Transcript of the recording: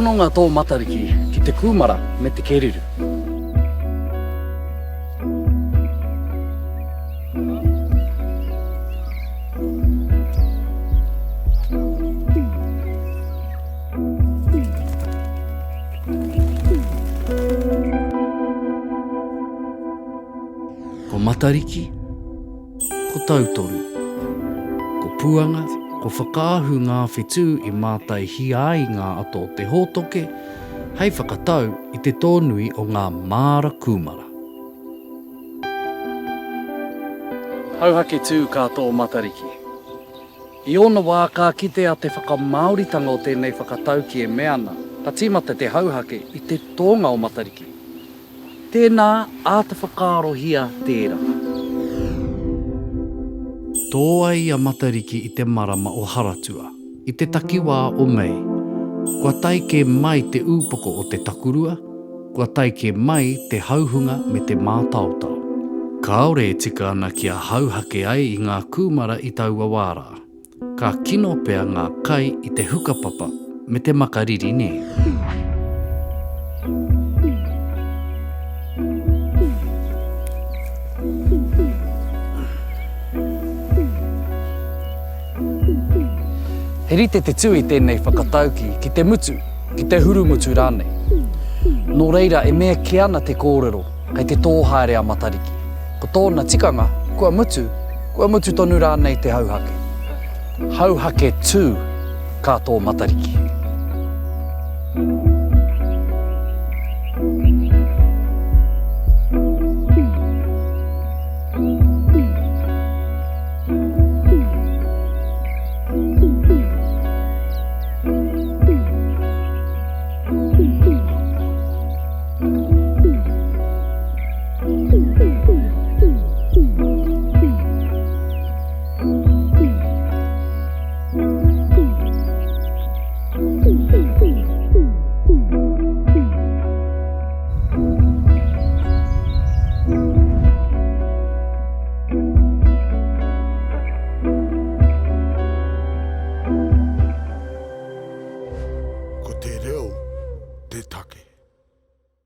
hononga tō Matariki ki te kūmara me te kereru. Ko Matariki, ko Tautoru, ko Puanga, ko Whakaahu ngā whetū i mātaihia ai ngā ata o te hōtoke hei whakatau i te tōnui o ngā māra kūmara. Hauhake tū ka tō Matariki. I ōna wā ka kitea te whakamāoritanga o tēnei whakataukī e mea ana, ka tīmata te hauhake i te tōnga o Matariki. Tēnā, āta whakaarohia tērā. Tō ai a Matariki i te marama o Haratua, i te takiwā o Mei. Kua tae kē mai te ūpoko o te takurua, Kua tae kē mai te hauhunga me te mātaotao. Kāore e tika ana kia hauhake ai i ngā kūmara i taua wā rā. Ka kino pea ngā kai i te hukapapa me te makariri nē. He rite te tū i tēnei whakataukī ki te mutu, ki te hurumutu rānei. Nō reira e mea kē ana te kōrero kei te tō haere a Matariki. Ko tōna tikanga, kua mutu, kua mutu tonu rānei te hauhake. Hauhake tū ka tō Matariki.